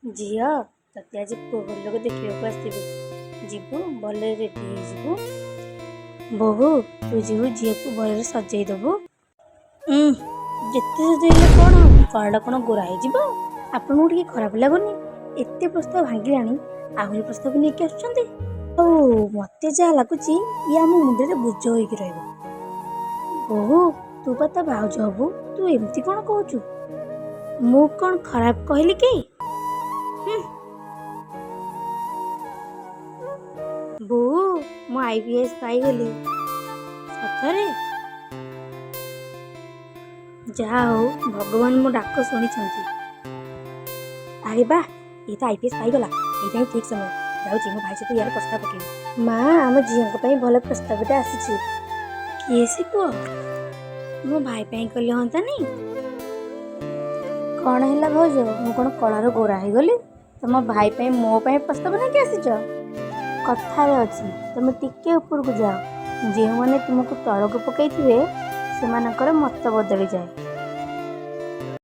ଝିଅ, ତତେ ଆଜି ପୁଅ ଘର ଲୋକ ଦେଖିବାକୁ ଆସିବେ। ଯିବୁ, ଭଲରେ ରେଡ଼ି ହେଇଯିବୁ। ବୋହୂ, ତୁ ଯିବୁ, ଝିଅକୁ ଭଲରେ ସଜେଇ ଦେବୁ। ଯେତେ ସଜେଇଲେ କ'ଣ ହବ? କଳାଟା କ'ଣ ଗୋରା ହେଇଯିବ? ଆପଣଙ୍କୁ ଟିକେ ଖରାପ ଲାଗୁନି? ଏତେ ପ୍ରସ୍ତାବ ଭାଙ୍ଗିଲାଣି, ଆହୁରି ପ୍ରସ୍ତାବ ନେଇକି ଆସୁଛନ୍ତି। ଆଉ ମୋତେ ଯାହା ଲାଗୁଛି, ଇଏ ଆମ ମୁଣ୍ଡରେ ବୋଝ ହେଇକି ରହିବ। ବୋହୂ, ତୁ ପା ତା ଭାଉଜ ହବୁ, ତୁ ଏମିତି କ'ଣ କହୁଛୁ? ମୁଁ କ'ଣ ଖରାପ କହିଲି କି? ବୋଉ, ମୁଁ IPS ପାଇଗଲି। ସତରେ? ଯାହା ହଉ, ଭଗବାନ ମୋ ଡାକ ଶୁଣିଛନ୍ତି। ଆରେ ବା, ଇଏ ତ IPS ପାଇଗଲା। ଏଇଟା ହିଁ ଠିକ୍ ସମୟ। ଯାଉଛି, ମୋ ଭାଇ ସହିତ ୟାର ପ୍ରସ୍ତାବ ପକେଇବି। ମା, ଆମ ଝିଅଙ୍କ ପାଇଁ ଭଲ ପ୍ରସ୍ତାବଟା ଆସିଛି। କିଏ ସେ ପୁଅ? ମୋ ଭାଇ ପାଇଁ କଲେ ହୁଅନ୍ତାନି? କ'ଣ ହେଲା ଭାଉଜ? ମୁଁ କ'ଣ କଳାରୁ ଗୋରା ହେଇଗଲି? ତମ ଭାଇ ପାଇଁ ମୋ ପାଇଁ ପ୍ରସ୍ତାବ ନେଇକି ଆସିଛ? କଥାରେ ଅଛି, ତମେ ଟିକେ ଉପରକୁ ଯାଅ, ଯେଉଁମାନେ ତୁମକୁ ତଳକୁ ପକାଇଥିବେ ସେମାନଙ୍କର ମତ ବଦଳିଯାଏ।